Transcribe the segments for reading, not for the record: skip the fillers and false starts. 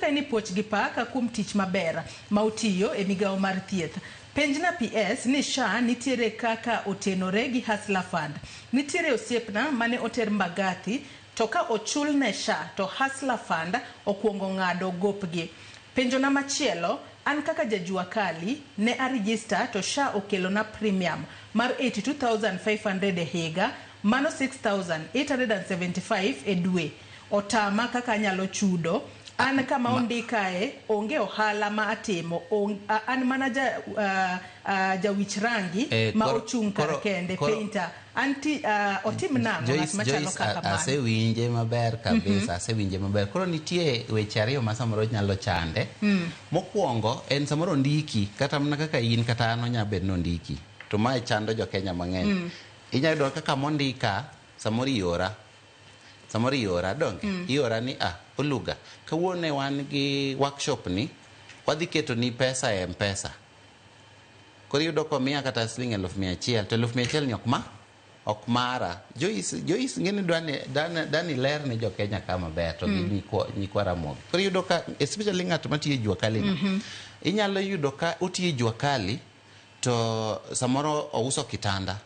Ni puoch gi pak kuom tich maber ma utiyo e migawo mar thieth. Penjna PS ni SHA nitiere kaka otenore gi Hustler Fund. Nitiere osiepna mane oter Mbagathi to ka ochulne SHA to Hustler Fund okuongo ng'ado gopgi. Penjona machielo, an kaka jajua kali ne a register to SHA okelona premium mar 82,500 e higa, mano 6,875 e dwe. Otama kaka anyalo chudo. An kama ondikae onge ohala ma atimo, an mana ja jawich rangi ma ochung' kar kende, painter. Anti otim nang'o ng'at machalo kaka mano? Asewinje maber kabisa, asewinje maber. Koro nitie weche ariyo ma samoro nyalo chande. Mokwongo en samoro ondiki kata mana kaka in kata an onya bedo ni ondiki. To mae chando jo Kenya mang'eny. Inya yudo kaka mondika samoro iora. Samoro iora donge? Iora ni ah, Oluga, kawuono ne wan gi workshop ni, wadhi keto ni pesa e M-Pesa. Koro iyudo komiya kata siling 100,000 to 100,000 ni ok ma ok mara. Joyce, Joyce ng'eni dwani dani ler ne jo Kenya ka maber to gi nyikwa Ramogi. Koro iyudo ka especially ng'at matiyo e jua kali no. Inyalo yudo ka otiyo e jua kali to samoro ouso kitanda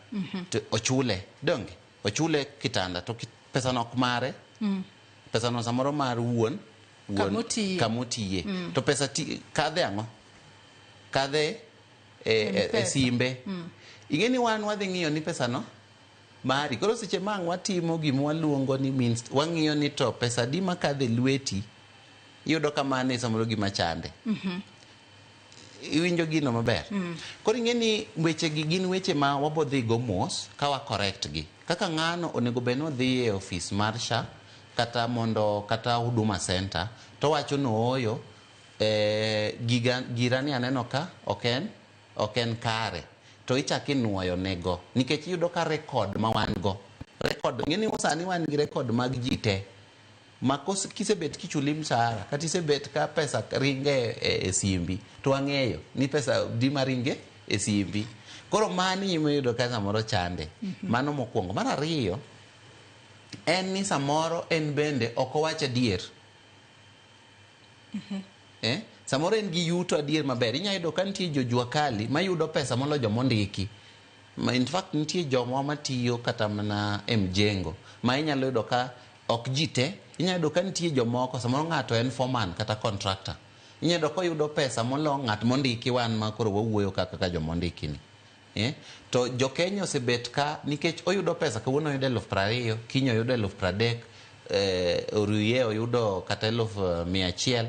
to ochule donge? Ochule kitanda to pesa no ok mare. Pesa no samoro mar wuon Kamotiye. Kamotiye. To pesa kadhe ang'o? Kadhe e simbe. Ing'e ni wan wadhi ng'iyo ni pesa no mari. Koro seche ma ang' watimo gima waluongo ni means wang'iyo ni to pesa di makadhe lweti, iyudo ka mano e samoro gima chande. Iwinjo gino maber? Koro ing'e ni weche gi gin weche ma wabodhi go mos ka wa correct gi. Kaka ng'ano onego bed ni odhi e ofis mar SHA kata mondo kata Huduma Center to wacho ni ooyo, giga gira ni aneno ka ok en kare to ichako inuoyo nego nikech iyudo ka record ma wan go record ing'e ni sani wan gi record mag ji te ma kisebet kichuli mshahara kata isebet ka pesa ringe e simbi to wang'eyo ni pesa di maringe e simbi. Koro mani ema ka samoro chande. Mano mokwongo. Mar ariyo en ni samoro en bende ok owach adier. Samoro en gi yuto adier maber. Inya yudo ka nitie jojua kali mayudo pesa moloyo jomondiki. In fact nitie jomwa matiyo kata mana e mjengo ma inyalo yudo ka ok ji te. Inyalo yudo ka nitie jomoko samoro ng'ato en foreman kata contractor. Inyalo yudo koyudo pesa molo ng'at mondiki wan ma koro wawuoyo kaka jomondiki ni. To jo Kenya osebet ka nikech oyudo pesa kawuono oyudo 20,000, kiny oyudo 30,000, oruye oyudo kata 100,000.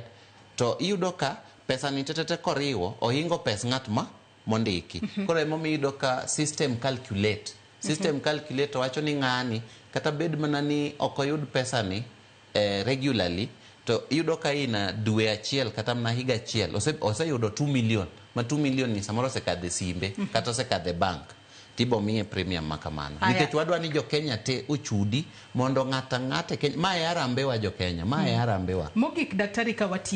To iyudo ka pesa ni tetete koriwo ohingo pes ng'at ma mondiki. Koro emomiyo iyudo ka system calculate. System calculate wacho ni ng'ani kata bed mana ni ok oyud pesa ni regularly to iyudo ka ina dwe achiel kata mana higa achiel oseyudo 2 million ma 2 million ni samoro osekadho e simbe kata osekadho e bank tibo miye premium ma kamano. Nikech wadwa ni jo Kenya te ochudi mondo ng'ato ang'ata e Kenya ma e harambee wa jo Kenya ma e harambee wa. Mogik daktari ka watieko.